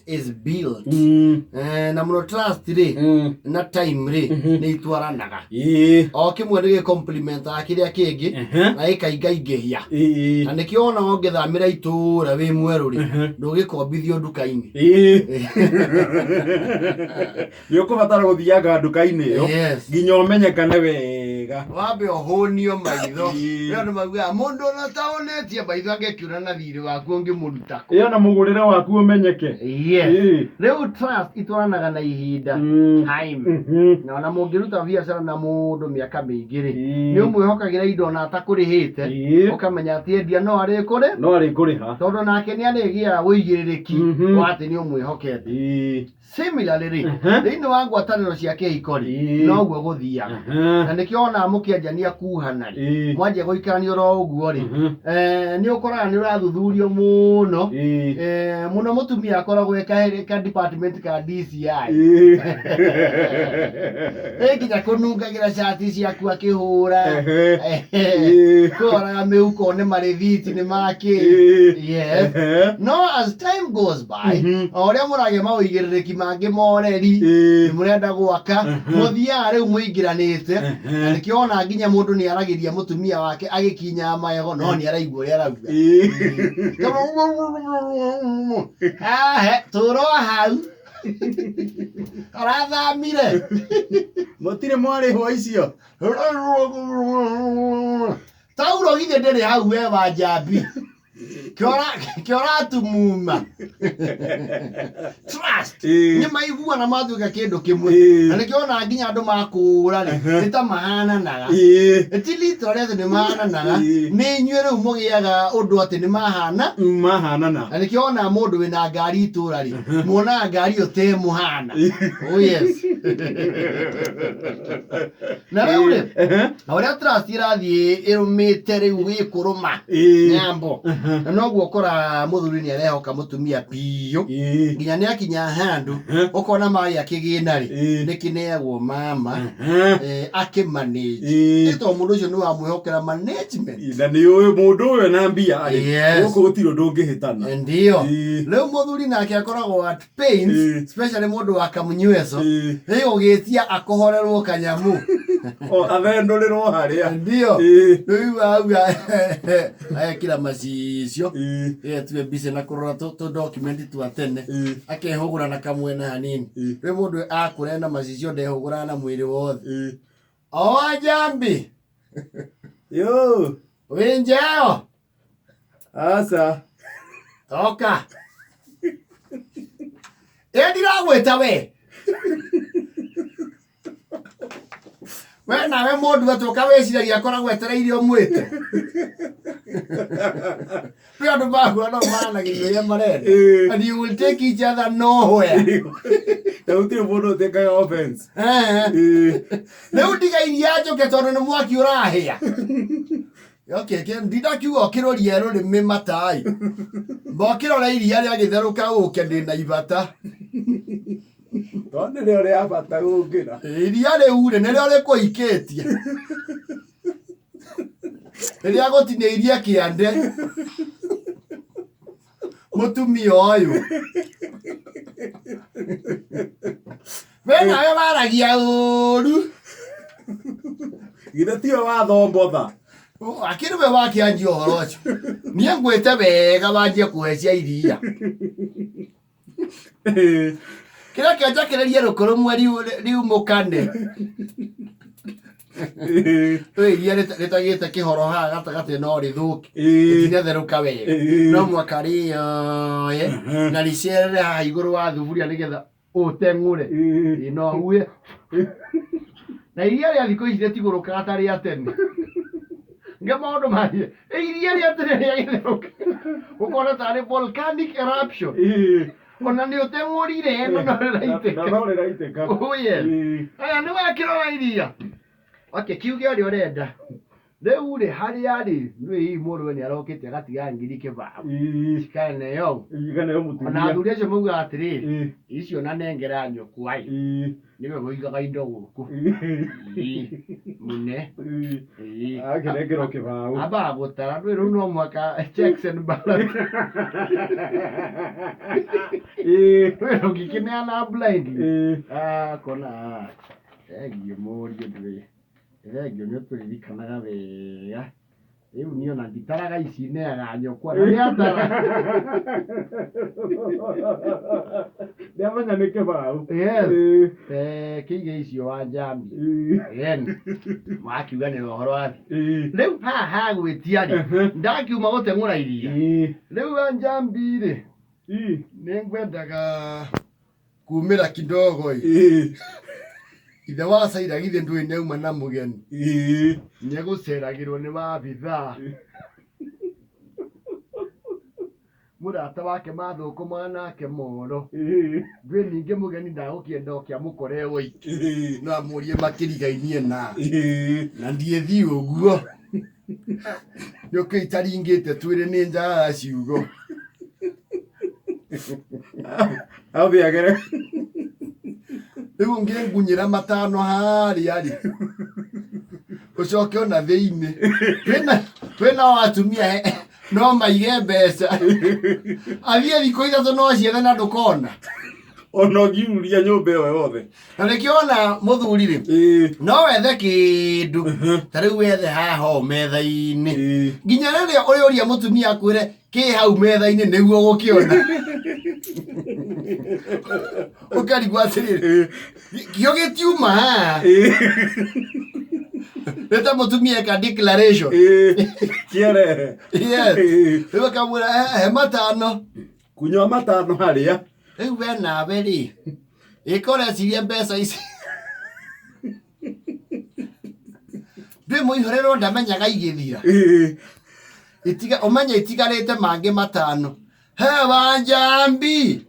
is built. Na mũno trust rĩ na time rĩ nĩ itwaranaga. O kĩmwe nĩ gĩcomplementaga kĩrĩa kĩngĩ na gĩkaingaingĩhia. Na nĩkĩo ona ũngĩthamĩra itũũra wĩ mwerũ rĩ, ndũgĩkombithio nduka-inĩ. Nĩ ũkũbatara gũthianga nduka-inĩ ĩyo nginya ũmenyekane wega. Wambe ũhũnio maitho. Rĩu andũ maugaga mũndũ ona ũtahũnĩtie maitho angĩkiona na thiirĩ waku ũngĩmũruta kũ? Ĩyo na mũgũrĩre waku ũmenyeke. Rĩu trust itwaranaga na ihinda, time. Na ona mũngĩruta biacara na mũndũ mĩaka mĩingĩ rĩ, nĩ ũmwĩhokagĩra indo ona atakũrĩhĩte, ũkamenya atĩ endia no arĩkũrĩ, No arĩkũrĩha. Tondũ nake nĩ arĩgĩaga ũigĩrĩrĩki wa atĩ nĩ ũmwĩhokete. Similarly rĩ, thĩinĩ wa ngwatanĩro cia kĩhiko rĩ, noguo gũthiaga. Na nĩkĩo wonaga mũkĩanjania kuhana rĩ, mwanjia gũikarania oro ũguo rĩ, nĩ ũkoraga nĩ ũrathuthurio mũno. Mũno mũtumia akoragwo e ka department ka DCI. Ĩ nginya kũnungagĩra cati ciaku akĩhũra. Kũroraga mĩhuko nĩ marĩthiti nĩ makĩ. Yes. No as time goes by, o ũrĩa mũragĩa maũigĩrĩrĩki mangĩ moreri, nĩ mũrenda gwaka, mũthiaga rĩu mũingĩranĩte, na nĩkĩo wona nginya mũndũ nĩ aragĩria mũtumia wake agĩkinyaga magego, no nĩ araigua ũrĩa arauga. Ahe, tũra o hau. Arathamire. Mũtirĩ mwarĩhwo icio. Tauro githĩ ndĩrĩ hau we wa njambi. Kĩoratumuma. Trust. Nĩ maiguana matuĩka kĩndũ kĩmwe. Na nĩkĩo ona nginya andũ makũra rĩ, nĩ ta mahananaga. Ti literally atĩ nĩ mahananaga. Nĩ inyuĩ rĩu mũgĩaga ũndũ atĩ nĩ mahana. Mahanana. Na nĩkĩo wona mũndũ wĩna ngari itũra rĩ, muonaga ngari ĩyo te mũhana. Oh yes. Na rĩu rĩ, na ũrĩa trust ĩrathiĩ ĩrũmĩte rĩu ĩkũrũma nyambo, na noguo ũkora mũthuri nĩ arehoka mũtumia biũ, nginya nĩ akinya handũ ũkona magĩa kĩgĩna rĩ, nĩ kĩneagwo mama akĩmanage. Ĩ tondũ mũndũ ũcio nĩ wamwĩhokera management. Na nĩ ũĩ mũndũ ũyũ na mbia rĩ, gũkũ gũtirĩ ũndũ ũngĩhĩtana. Ndio. Rĩu mũthuri nake akoragwo at pains, especially mũndũ wa kamunyweco, rĩu ũgĩtia akũhorerwo kanyamu. O athendũrĩrwo harĩa. Ndio. Rĩu auga ekĩra macicio, etue mbica na kũrora tũ document twa tene, akehũgũra na kamwena hanini. Rĩu mũndũ akũra ena macicio ndehũgũraga na mwĩrĩ wothe. O njambi. Yo. Wĩ njeo. Aca. Toka. Ĩ ndiragwĩta we. We nawe mũndũ atuĩka wĩciragia akoragwo etereire ũmwĩte. Kwĩ andũ mahua no maranagĩria ũrĩa marenda. And you will take each other nowhere. Na gũtirĩ mũndũ ũtĩkaga offense. Rĩu ndiga iria njũke tondũ nĩ mwaki ũrahĩa. Okay, ndindakiuga ũkĩroria rũrĩmĩ matai. Mba ũkĩrora iria rĩagĩtherũka ũke ndĩ na ibata. Tondũ nĩrĩo rĩa bata gũkĩra. Iria rĩu rĩ nĩrĩo rĩkũhikĩtie. Rĩrĩa gũtinĩirie kĩande. Mũtumia ũyũ. We nawe waragia ũru. Githĩ tiwe wathombotha? Akĩrĩ we wakĩanjia ũhoro ũcio. Niĩ ngwĩte wega wanjie kũhe cia iria. Kĩrĩa kĩanjakĩrĩrie rũkũ rũmwe riumũkane. Rĩu iria rĩtagĩte kĩhoro haha gatagatĩ no rĩthũke. Rĩtinatherũka wega. No mwaka rĩoye na rĩcerere haha igũrũ wa thuburia nĩgetha ũteng'ũre. Ĩ, no uwe. Na iria rĩa thikũ ici rĩtigũrũkaga ta rĩa tene. Nge maũndũ mathiĩ. Iria rĩa tene rĩagĩtherũka. Ũkona tarĩ volcanic eruption. Ona nĩ ũteng'ũrire no no rĩraitĩka. Na no rĩraitĩka. Oh yes. Aya nĩ wakĩrora iria. Okay, kiuge ũrĩa ũrenda. Rĩu rĩ harĩa rĩ nĩ hihi mũrũwe nĩ arokĩte agatiga ngiri kĩbaũ cikaneo Iganeo ona mũtumia. athuri acio maugaga atĩrĩrĩ icio na nengera nyũkwa ĩ nĩwe wũigaga indo gũkũ Ĩĩ, mune Ĩĩ. Akĩnengerwo kĩbaũ. Ambaga gũtara ndũĩ rĩu no mũhaka checks and balance ndũĩ ũngĩkĩneana blindly Ah, kona ah, thengiũ mũriũ ndũĩ thengiũ nĩ ũtũririkanaga wega rĩu niĩ ona nditaraga ici neaga nyũkwa na nĩatara Ndĩamenya nĩ kĩbaũ. Yes. Eh, kĩige icio wa njambi Yen. Makiuganĩra ũhoro wa thĩ rĩu haha hagwĩtia rĩ ndakiuma gũteng'ũra iria rĩu wa njambi rĩ nĩ ngwendaga kumĩra kidogo ĩ ithe wa Saira githĩ ndũĩ nĩauma na mũgeni nĩegũceragĩrwo nĩ wabithaa mũrata wake mathũkũmaga nake moro ndũĩ ningĩ mũgeni ndagũkĩenda oke amũkore woiki no amũrie makĩrigainie na na ndiĩthiĩ ũguo nĩũkĩ itaringĩte twĩrĩ nĩ njagaga ciugo Athiagĩre. Rĩu ũngĩngunyĩra matano harĩa rĩ ũcoke ona thĩinĩ twĩna twĩna o atumia no maige mbeca athiĩ thikũ ithatũ no ciethe na ndũkona Ona ũngiururia nyũmba ĩyo yothe. Na nĩkĩo ona mũthuri rĩ no wethe kĩndũ ta rĩu wethe haha ũũ metha-inĩ nginya rĩrĩa ũrĩũria mũtumia akwĩre kĩ hau metha-inĩ nĩguo ũgũkĩona ũkarigwo atĩrĩrĩ kĩo gĩtiuma haha nĩ ta mũtumia eka declaration. Kĩerehe. Yes. Rĩu akamwĩra "Eh, he matano." Kunyua matano harĩa. Rĩu we nawe rĩ ĩka ũreciria mbeca ici ndwĩ mũihũrĩrwo ndamenyaga igĩthira. Itiga ũmenye itigarĩte mangĩ matano he wanjambi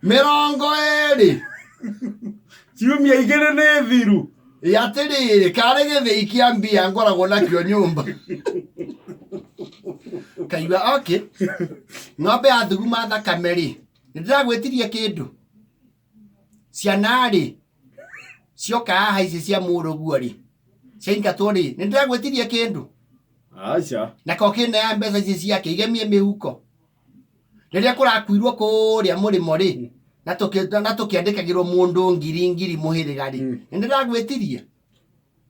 20. Ciumia igĩrĩ nĩ thiru. Ĩ atĩrĩrĩ karĩ gĩthĩi kĩa mbia ngoragwo nakĩo nyũmba kaigua okay ng'ombe ya thuguma thakame rĩ nĩ ndĩragwĩtirie kĩndũ ciana rĩ cioka haha ici cia mũrũguo rĩ ciaingatwo rĩ nĩ ndĩragwĩtirie kĩndũ. Aca. Na ko kĩnea mbeca ici ciake igemie mĩhuko rĩrĩa kũrakuirwo kũrĩa mũrĩmo rĩ na tũkĩandĩkagĩrwo mũndũ ngiri ngiri mũhĩrĩga rĩ nĩ ndĩragwĩtirie.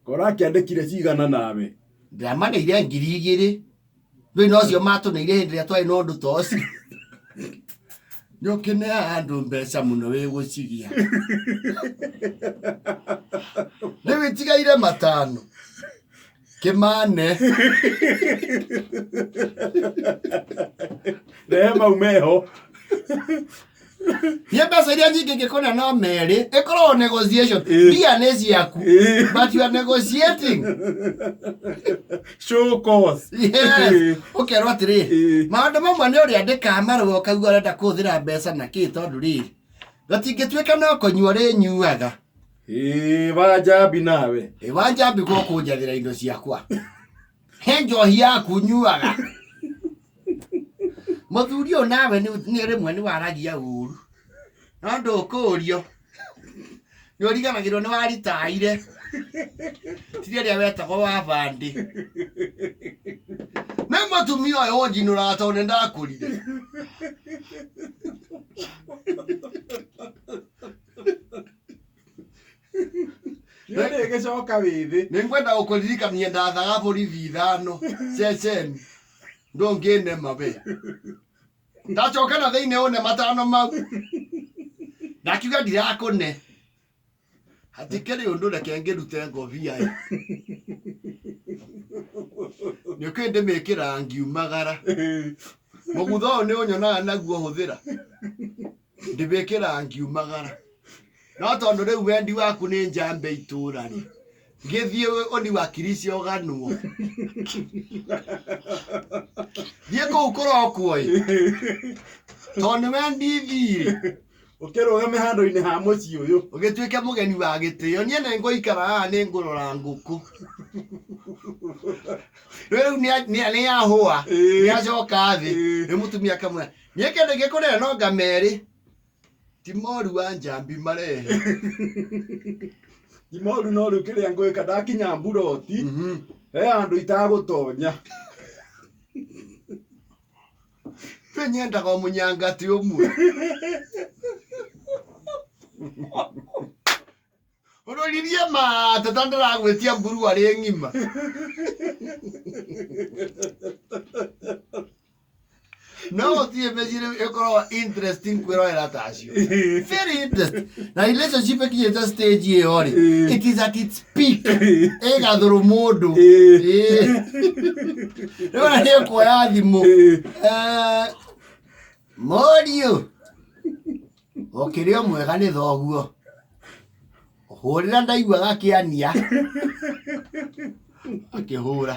Korakĩandĩkire cigana nawe? Ndĩramaneire 2000 ndũĩ nocio matũneire hĩndĩ ĩrĩa twarĩ na ũndũ ta ũcio nĩ ũkĩneaga andũ mbeca mũno wĩ gũcigia rĩu itigaire matano kĩmane. Rehe mau meho. Niĩ mbeca iria nyingĩ ingĩkũne no merĩ ĩkoragwo negotiation. Mbia nĩ ciaku but you are negotiating. Show cause. Yes. Ũkerwo atĩrĩ maũndũ mamwe nĩ ũrĩa andĩkaga marũa ũkauga ũrenda kũhũthĩra mbeca na kĩ tondũ rĩrĩ gatingĩtuĩka no kũnyua ũrĩnyuaga. Ĩĩ, wanjambi nawe. Ĩ wanjambi gũkũnjathĩra indo ciakwa he njohi yaku nyuaga mũthuri ũyũ nawe nĩ rĩmwe nĩ waragia ũru no ndũkũrio nĩ ũriganagĩrwo nĩ waritaire ti rĩrĩa wetagwo wa bandĩ nĩ mũtumia ũyũ ũnjinũraga tondũ nĩ ndakũrire. Nĩ gĩcoka wĩthĩ. Nĩ ngwenda gũkũririkania ndathaga borithi ithano ceceni ndũngĩnema we ndacoka na thĩinĩ ũne matano mau ndakiuga ndirakũne hatikĩrĩ ũndũ reke ngĩrute ngobia ĩ nĩ ũkĩ ndĩmĩkĩraga ngiumagara mũgutho ũyũ nĩ ũnyonaga naguo hũthĩra ndĩmĩkĩraga ngiumagara no tondũ rĩu wendi waku nĩ njambe itũra rĩ gĩthiĩ ũniwakirishe ũganwo thiĩ kũu kũrokwo ĩ tondũ nĩ wendi thiĩ Ũkĩrũgame handũ-inĩ ha mũciĩ ũyũ. Ũgĩtuĩke mũgeni wa gĩtĩo niĩ nĩ ngũikara haha nĩ ngũrora ngũkũ. Rĩu nĩ yahũa, nĩ acoka thĩ. Rĩu mũtumia akamwĩra, niĩ kĩndũ gĩkũrĩa no nga merĩ ti moru wa njambi marehe. Ti moru, no rĩu kĩrĩa ngwĩka ndakinya mburoti, he handũ itagũtonya. Rĩu nyendaga o mũnyangati ũmwe. Ũroririe mateta, ndĩragwĩtia mburu arĩ ng'ima. No gũtirĩ mĩciĩ rĩu ĩkoragwo interesting kwĩrorera ta acio, very interesting. Na relationship ĩkinyĩte stage ĩyo rĩ, it is at its peak, ĩgathũrũ mũndũ. Rĩu ona nĩ ĩkuoya thimũ. Mũriũ, ũkĩrĩ o mwega? Nĩ thoguo. Hũrĩra, ndaigua gakĩania akĩhũra.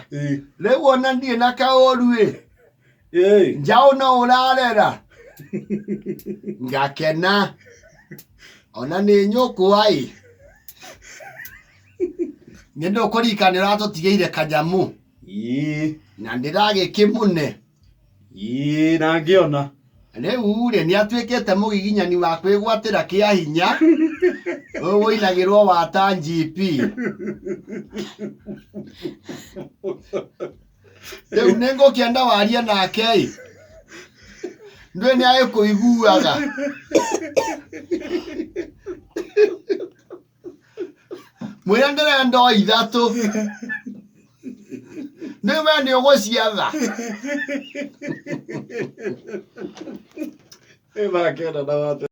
Rĩu ona ndirĩ na kaũru ĩ. Njaũ no ũrarera, ngakena ona nĩ nyũkwa ĩ. Nĩ ndũkũririkana nĩ ũratũtigĩire kanyamũ na ndĩragĩkĩmũne. Ĩĩ, na ngĩona. Rĩu rĩ, nĩ atuĩkĩte mũgiginyani wa kwĩgwatĩra kĩa hinya, ũyũ ũinagĩrwo wa ta GP. Rĩu nĩ ngũkĩenda warie nake ĩ, ndũĩ nĩ agĩkũiguaga. Mwĩre ndĩrenda o ithatũ, nĩ we nĩ ũgũciatha. Ĩ, makĩona na wate.